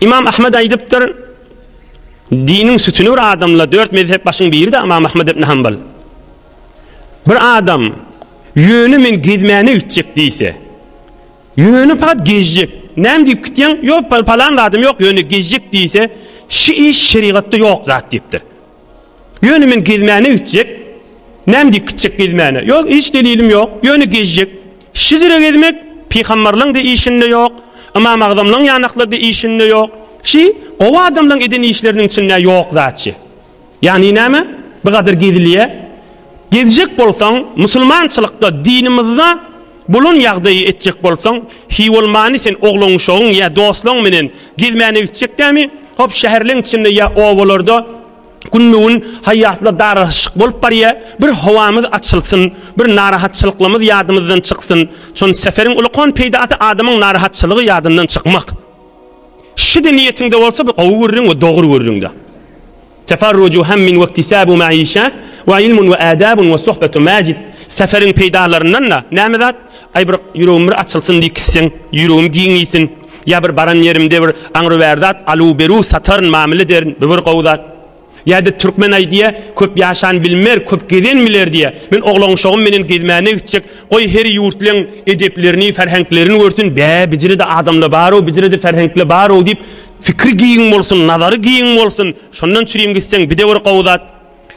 Imam Ahmed aýdypdyr, diniň sütüni bir adamla dört mezhep başyň biri-de Imam Ahmed ibn Hanbal. Bir adam ýöne men gezmäne gitjek diýse, ýöne fakat gezjek. Näme diýip gitýäň? Ýok, palan zadym ýok, ýöne gezjek diýse, şi iş şerigatda ýok zat diýipdir. Ýöne men gezmäne gitjek. Näme diýip gitjek gezmäne? Ýok, hiç delilim ýok. Ýöne gezjek. Şijire gezmek pygamberleň-de işinde ýok, Ymam Agzamlaň ýanaklarda işinde ýok. Şi gowy adamlaň eden işleriniň içinde ýok zat şi. Ýagny näme? Bu gadar gezilýä. Gezjek bolsaň, musulmançylykda, dinimizde bolan ýagdaýy etjek bolsaň, hi bolmany sen oglan-uşagyň ýa dostlaň menen gezmäne gitjek dämi? Hop şäherleň içinde ýa obalarda günbe-gün haýýatlar daraşyk bolup barýa. Bir howamyz açylsyn, bir narahatçylyklarymyz ýadymyzdan çyksyn. Şon seferiň ulukan peýdasy adamyň narahatçylygy ýadyndan çykmak. Şi-de niýetiňde bolsa bu gowy gürrüň we dogry gürrüňde. Tefarruju hammin we iktisabu maişe we ilmun we adabun we sohbetu majid. Seferiň peýdalaryndan-da näme zat? Aý bir ýüregim bir açylsyn diýip gitseň, ýüregim giňisin. Ýa bir baran ýerimde bir aňry-bäri zat aluw-beruw sataryn, mamla ederin. Bu bir gowy zat. Ýa-da türkmen aýdýa, köp ýaşan bilmer, köp gezen biler diýýä. Men oglan-uşagym menen gezmäne gitjek, goý her ýurtlaň edeplerini, ferhenklerini görsün, bä, bijire-de adamla bar-ow, bijire-de ferhenkle bar-ow diýip, fikri giň bolsun, nazary giň bolsun, şondan çürim gitseň, bir-de bir gowy zat.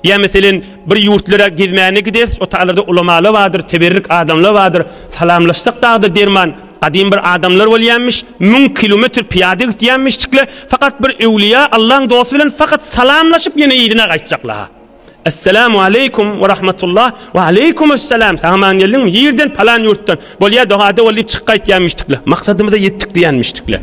Ýa meselen, bir ýurtlara gezmäne gideris, o taýlarda ulamalar bardyr, teberrik adamlar bardyr, salamlaşsak dagy-da derman. Gadym bir adamlar bolýanmyş, müň kilometr pyýada gitýänmişdikle, fakat bir öwlüýä, Allaň dosty bilen fakat salamlaşyp ýene yzyna gaýtjakla. Esselamu aleýkum we rahmetullah, we aleýkumessalam, sag-aman geldiňmi, nirden, palan ýurtdan, bolýa dogada bol diýip çykyp gaýtýanmişdikle. Maksadymyza ýetdik diýýänmişdikle.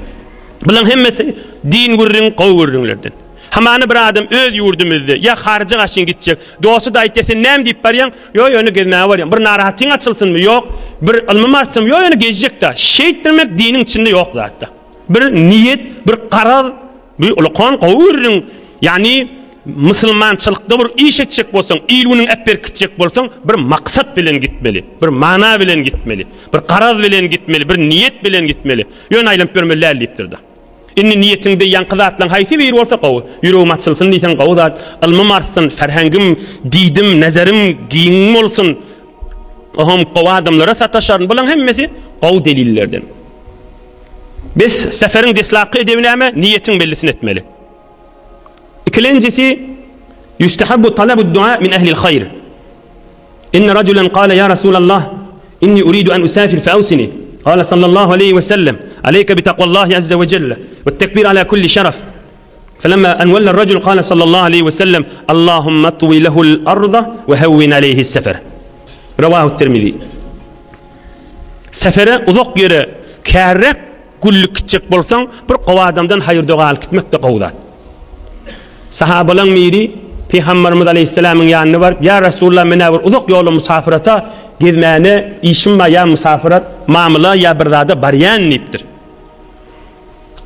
Bulaň hemmesi din gürrüň, gowy gürrüňlerden. Hamana bir adam öz ýurdumyzda ýa haryja gaşyn gitjek, dosty-da aýtýar, sen näme diýip barýaň? Ýok, ýöne gezmäge barýan. Bir narahatyň açylsynmy? Ýok. Bir ylmym artsynmy? Ýok, ýöne gezjek-dä. Şeýtdirmek diniň içinde ýok zat-da. Bir niýet, bir garaz, bir ulakan gowy gürrüň. Ýagny musulmançylykda bir iş etjek bolsaň, il-günüňi äpberkitjek bolsaň, bir maksat bilen gitmeli, bir mana bilen gitmeli, bir garaz bilen gitmeli, bir niýet bilen gitmeli. Ýöne aýlanyp ýörmeli däl diýipdir-de. Indi niýetiňde ýaňky zatlaň haýsy biri bolsa gowy. Ýüregim açylsyn diýseň gowy zat, ylmym artsyn, ferhengim, didim, nezerim giň bolsun. Oňam gowy adamlara sataşaryn. Bulaň hemmesi gowy delillerden. Bes, seferiň deslapky edebi näme? Niýetiň bellisini etmeli. Ikilenjisi, Ýustehabbu talabud dua min ehlil haýr. Inne rajulen kale ýa Rasulallah, inni uridu en usafir fe awsini. Kale sallallahu aleýhi we sellem, Aleyke bi takwallahi azze we jelle, we tekbir ala kulli şeref. Felemma en wella rajul kale sallallahu aleýhi we sellem, Allahumma twi lehul arda we hewwin aleýhi sefer. Rewahu Tirmizi. Sefere uzak ýere kärräk Güllük gitjek bolsaň, bir gowy adamdan haýyr-doga alyp gitmek-de gowy zat. Sahabalaň biri Pygamberimiz aleýhissalamyň ýanyna baryp, Ýa Resulallah, men-ä bir uzak ýola musafyrata, gezmäne işim bar, ýa musafirat, mamla ýa bir zada barýan diýipdir.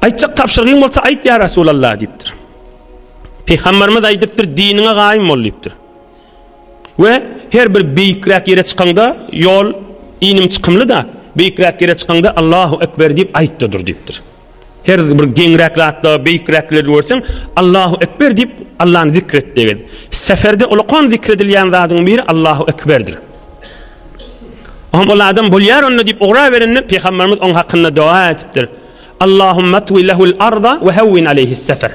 Aýtjak tabşyrygyň bolsa aýt, ýa Resulallah diýipdir. Pygamberimiz aýdypdyr, Diniňe gaýym bol diýipdir. We her bir beýikräk ýere çykaňda, ýol inim çykymly-da, beýikräk ýere çykaňda Allahu Ekber diýip aýt-da dur diýipdir. Her bir geňräk zatda, beýikräkleri görseň, Allahu Ekber diýip Allany zikr et degil. Seferde ulakan zikr edilýän zadyň biri Allahu Ekberdir. Oňam ol adam bolýar onda diýip ugraberende Pygamberimiz oň hakynda doga edipdir. Allahumma twi lehul arda we hewwin aleyhis sefer.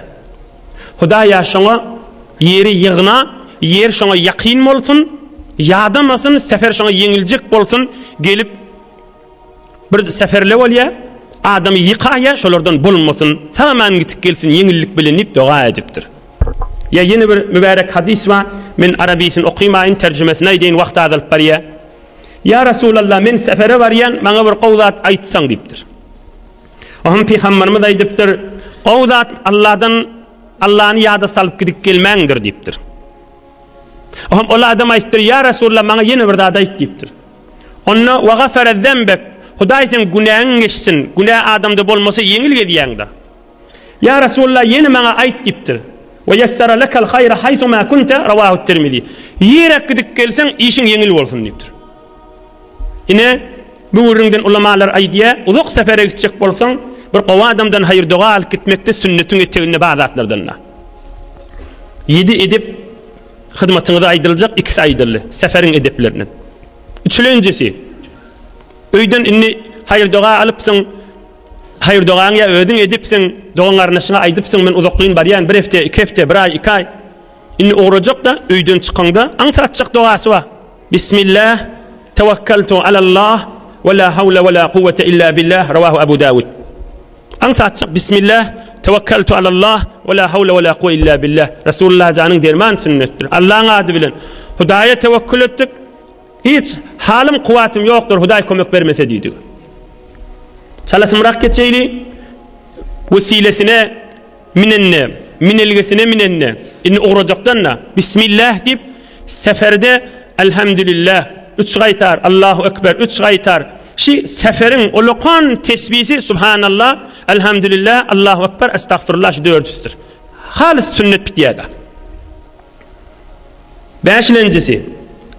Hudaýa şoňa ýeri ýygna, ýer şoňa ýakyn bolsun, ýadamasyn, sefer şoňa ýeňiljek bolsun, gelip bir seferle bolýa, adamy ýykaýa, şolardan bolmasyn, sag-aman gitip gelsin, ýeňillik bilen diýip doga edipdir. Ýa ýene bir mübärek hadys bar, men arabiýsini okymaýyn, terjimesini aýdaýyn, wagt azalyp barýa. Ýa Resulallah, men sefere barýan, maňa bir gowy zat aýtsaň diýipdir. Oňa pygamberimiz aýdypdyr, Gowy zat Alladan Allany ýada salyp gidip gelmäňdir diýipdir. Oňa ol adam aýtdyr, Ýa Resulallah, maňa ýene bir zat aýt diýipdir. Onda wa gafara zembek, Hudaý seň günäňi geçsin, günä adamda bolmasa ýeňil gezýäň-de. Ýa Resulallah, ýene maňa aýt diýipdir. Wa ýessara lekal haýra haýsu ma kunta, rawahu Tirmizi. Ýeräk gidip gelseň, işiň ýeňil bolsun diýipdir. Ine, bu gürrüňden ulamalar aýdýar, uzak sefere gitjek bolsaň, bir gowy adamdan haýyr-doga alyp gitmekde sünnetiň eteginde bar zatlardan-da. Ýedi edep hyzmatyňyza aýdyljak, ikisi aýdyldy. Seferiň edeplerinden. Üçülenjisi, öýden indi haýyr-doga alypsyň, haýyr-dogaňy ýa özüň edipsiň, dogan-garyndaşyňa aýdypsyň, men uzaklyn barýan, bir hepde, iki hepde, bir aý, iki aý. Indi ugrajak-da, öýden çykaňda aňsatjak dogasy bar. Bismillah, tewekkeltu alallah, we la hawle we la kuwwete illa billah, rawahu Abu Dawud. Aňsatjak Bismillah, tewekkeltu alallah, we la hawle we la kuwwe illa billah. Resulullah janyň derman sünnetdir. Allaň ady bilen Hudaýa tewekkül etdik. Hiç halym, kuwwatym ýokdur, Hudaý kömek bermese diýdik. Çalasymrak geçeýli. Wesilesine Minende, minelgesine minende, indi ugrajakdan-da, Bismillah diýip, seferde Elhamdülillah, üç gaýtar, Allahu Ekber, üç gaýtar. Şi seferiň ulakan tesbisi Subhanallah, Elhamdülillah, Allahu Ekber, Estagfirullah şu dördüsidir. Halys sünnet bitýär-de. Bäşilenjisi,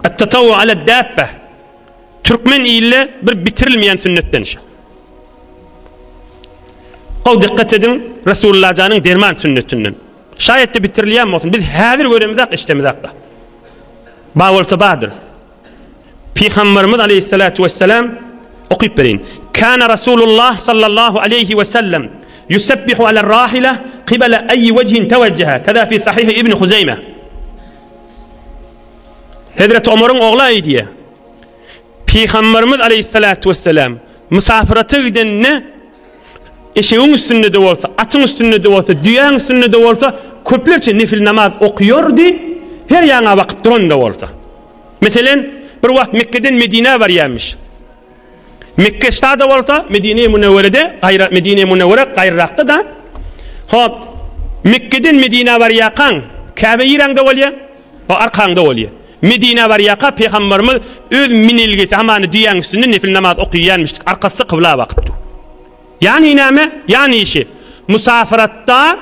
Et-tatawwu ala-dabbe. Türkmen ilde bir bitirilmeýän sünnetden şu. Gowy dikkat ediň, Resulullah janyň derman sünnetinden. Şaýatda bitirilýän bolsun, biz häzir göremizak, eşidemizak-da. Ba bolsa bardyr. Pygamberimiz aleyhissalatu vesselam okyp bereýin. Kana Rasulullah sallallahu aleyhi ve sellem yusabbihu ala rahila qibala ayi wajhin tawajjaha. Kaza fi sahih ibn Huzeyme. Hezreti Omaryň ogly aýdýar. Pygamberimiz aleýhissalatu wesselam mysafyrata gidende eşegiň üstünde-de bolsa, atyň üstünde-de bolsa, düýäň üstünde-de bolsa köplerçe nefil namaz okaýardy, her ýaňa bakyp duran-da bolsa. Meselen, bir wagt Mekgeden Medinä barýarmyş. Mekke ştada bolsa, Medine-i Münewwerede, gaýra Medine-i Münewwere gaýryrakda-da. Hop, Mekgeden Medinä barýarkaň, Käbe ýeräňde bolýar, o arkaňda bolýar. Medinä barýarka Pygamberimiz öz minelgesi hamany düýäň üstünde nefil namaz okaýanmyş, arkasy kybla bakyp dur. Ýagny näme? Ýagny işi, musafiratda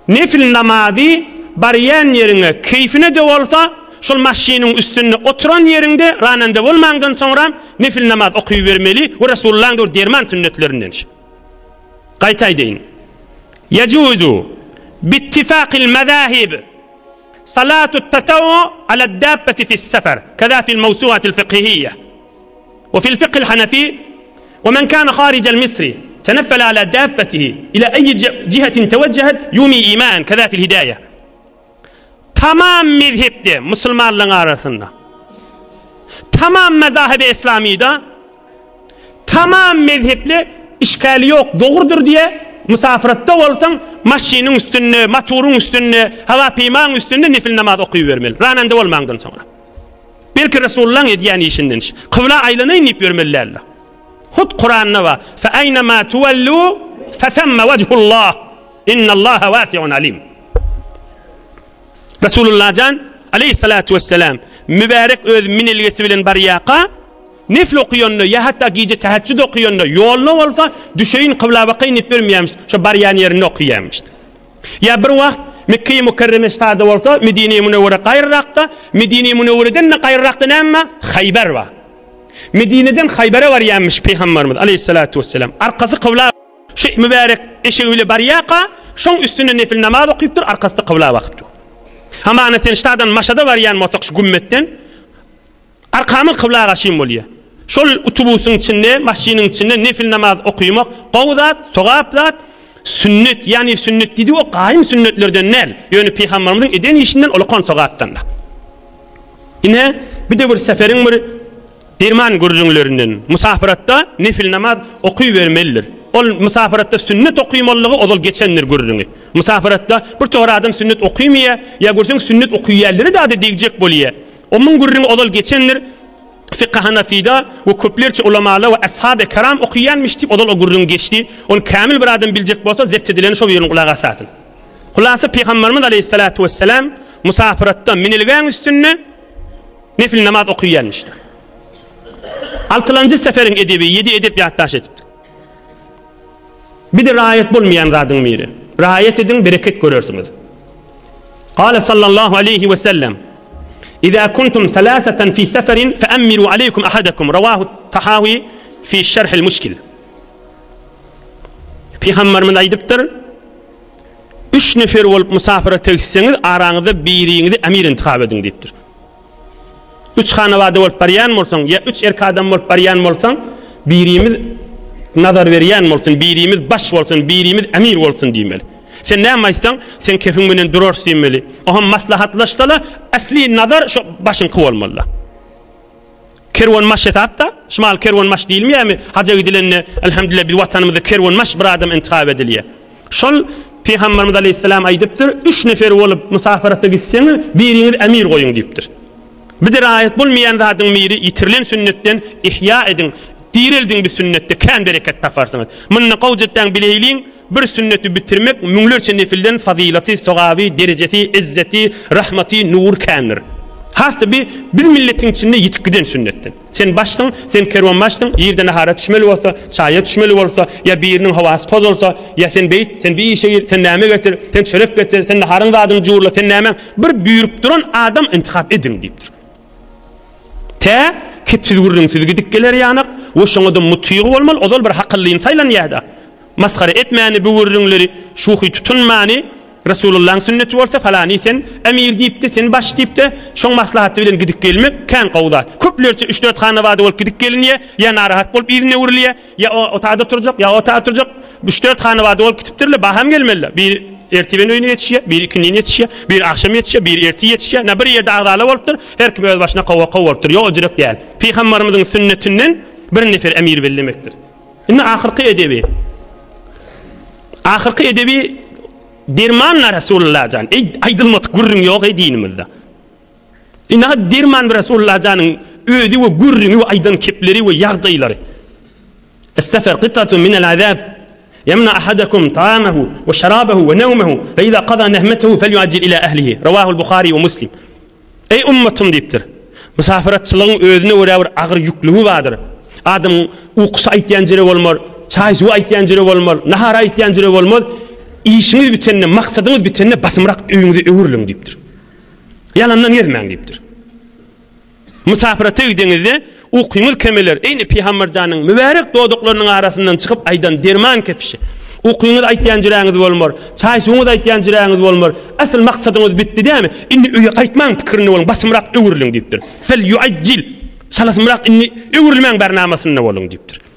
nefil namazy barýan ýeriňe keýfine-de bolsa, şol maşynyň üstünde oturan ýeriňde rananda bolmaňdan soňram nefil namaz okybermeli we Resulullahyň döwür derman sünnetlerindenş. Gaýta aýdaýyn. Ýejuzu bittifakil mezahib salatut tatawwu alad-dabbati fis-safar keza fil mawsuatil fiqhiyye. We fil fiqhil hanefi we men kana harijel misri teneffele ala dabbetihi ila eýi jihetin tewejjehet ýumi iman keza fil hidaýe. Tamam mezhepde musulmanlaryň arasynda tamam mezahibi islamyda tamam mezhepli işgali ýok dogrudyr diýe musafiratda bolsaň maşynyň üstünde maturyň üstünde hawa peýmaň üstünde nefil namaz okybermeli rananda bolmaňdan soňra. Belki Resulullaň edýän işinden iş. Kybla aýlanaýyn diýip ýörmeli däldi. Hut Kuranda bar. Fe eýnema tuwellu fesemme wejhullah. Innallaha wasiun alim. Resulullah jan aleyhissalatu vesselam mübärek öz minelgesi bilen barýaka nefl okuyanda ýa hatda gije teheccüd okuyanda ýolda bolsa düşeýin kybla bakaýyn diýip ýörmeýärmiş. Şo barýan ýerinde okuýarmyş. Ýa bir wagt Mekge-i Mükerreme ştada bolsa, Medine-i Münewwere gaýryrakda, Medine-i Münewwereden-de gaýryrakda näme bar? Haýber bar. Medineden Haýbere barýarmyş Pygamberimiz aleýhissalatu wesselam. Arkasy kybla şu mübärek eşegi bile barýarka, şoň üstünde nefil namaz okypdyr, arkasy kybla bakypdyr. Hamana sen ştadan Maşada barýan bolsak şu gümmetden, Arkamyz kybla gaşyn bolýar. Şol utubusyň içinde, maşynyň içinde nefil namaz okymak gowy zat, sogap zat, sünnet, ýagny sünnet diýdigi o gaýym sünnetlerden däl, ýöne pygamberimiziň eden işinden ulakan sogapdan. Ine, bir-de bir seferiň bir derman gürrüňlerinden, musafiratda nefil namaz okybermelidir. Ol musafiratda sünnet okymalylygy ozal geçendir gürrüňi. Musafiratda bir towar adam sünnet okymaýar, ýa görseň sünnet okyýanlary-da degjek bolýar. Omuň gürrüňi ozal geçendir. Fykhy Hanafyda we köplerçe ulamalar we ashaby kiram okyýanmyş diýip ozal o gürrüň geçdi. Ony kämil bir adam biljek bolsa zebt edileni şo birini gulak asasyn. Hulasa Pygamberimiz aleýhissalatu wessalam musafyratda minilgäň üstünde nefil namaz okyýanmyşdyr. Altylanjy seferiň edebi, ýedi edep ýatdaş edipdik. Bir-de raýat bolmaýan zadyň biri. Raýat ediň, bereket görersiňiz. Kale sallallahu aleýhi we sellem, Iza kuntum salasatan fi seferin fe emmiru aleýkum ahadakum. Rawahu Tahawi fi şerhil muşkil. Pygamberimiz aýdypdyr, Üç nefer bolup musafirete gitseňiz, araňyzda biriňizi emir intihap ediň diýipdir. Üç hanawada bolup barýan bolsaň, ýa üç erkek adam bolup barýan bolsaň, birimiz nazar berýän bolsun, birimiz baş bolsun, birimiz emir bolsun diýmeli. Sen näme aýtsaň, sen kefiň bilen durarys diýmeli. Oňam maslahatlaşsala, asli nazar şo başyňky bolmaly. Kerwenbaş hesapda, şumal kerwenbaş diýilmeýärmi? Haja gidilende, elhamdülillah biz watanymyzda kerwenbaş bir adam intihap edilýär. Şol Pygamberimiz aleýhissalam aýdypdyr, üç nefer bolup musafirata gitseňiz, biriňiz emir goýuň diýipdir. Bir-de raýat bolmaýan zadyň biri ýitirilen sünnetden ihýa ediň, direldiň bir sünnetde kän bereket taparsyňyz. Munda gowjetdäň bileýliň, Bir sünneti bitirmek müňlerçe nefilden fazylaty, sogaby, derejesi, yzzeti, rahmaty, nury kändir. Has-da bi biz milletiň içinde ýitip giden sünnetden. Sen başsyň, sen kerwenbaşsyň, irde nahara düşmeli bolsa, çaýa düşmeli bolsa, ýa biriniň howasy pozulsa, ýa sen beýt, sen bir işe gir, sen näme getir, sen çörek getir, sen naharyň zadyny jurla, sen nämäň, bir buýrup duran adam intihap ediň diýipdir. Tä kepsiz gürrüňsiz gidip geler ýanak we şoňa-da mutygy bolmaly, ozal bir hakyllyny saýlanýar-da. Masgara etmäni bu gürrüňleri, şuhy tutunmany, Resulullahyň sünneti bolsa falany sen emir diýipdi, sen baş diýipdi, şoň maslahaty bilen gidip gelmek kän gowy zat. Köplerçe üç-dört hanabada bolup gidip gelinýär, ýa narahat bolup yzyna öwrülýär, ýa o otada turjak, ýa o otada turjak. Üç-dört hanabada bolup gitipdirler, baham gelmeliler. Biri ertiben öýüne ýetişýär, biri ikindin ýetişýär, biri agşam ýetişýär, biri ertir ýetişýär. Na bir ýerde agzala bolupdyr, her kim öz başyna kowa-kow bolupdyr. Ýok, o jürek däl. Pygambarymyzyň sünnetinden bir nefer emir bellemekdir. Indi ahyrky edebi. Ahyrky edebi derman na Resulullah jan. Ey aýdylmadyk gürrüň ýok ey dinimizde. Ina derman bir Resulullah janyň özi we gürrüňi we aýdan kepleri we ýagdaýlary. Es-sefer qit'atun min al-azab. Yemna ahadakum ta'amahu we şarabahu we nawmahu fe iza qada nehmetehu felyuajjil ila ahlihi. Rawahul Buhari we Muslim. Eý ummatym diýipdir. Mysafiratçylygyň özüne görä bir agyr ýüklügi bardyr. Adamyň ukusy aýtýan jere bolmar, çaý-suwy aýtýan jere bolmar, nahary aýtýan jere bolmaz. Işiňiz bitende, maksadyňyz bitende basymrak öýüňize öwrüliň diýipdir. Ýalandan gezmäň diýipdir. Mysafyrata gideňizde ukyňyz kemeler, eýni Pygamber janyň mübärek dodaklarynyň arasyndan çykyp aýdan derman kepişi. Ukyňyz aýtýan jüräňiz bolmar, çaý-suwuňyz aýtýan jüräňiz bolmar. Asyl maksadyňyz bitdi dämi? Indi öýe gaýtmaň pikirinde boluň, basymrak öwrüliň diýipdir. Fel ýuajjil, çalasymrak indi öwrülmäň barnamasynda boluň diýipdir.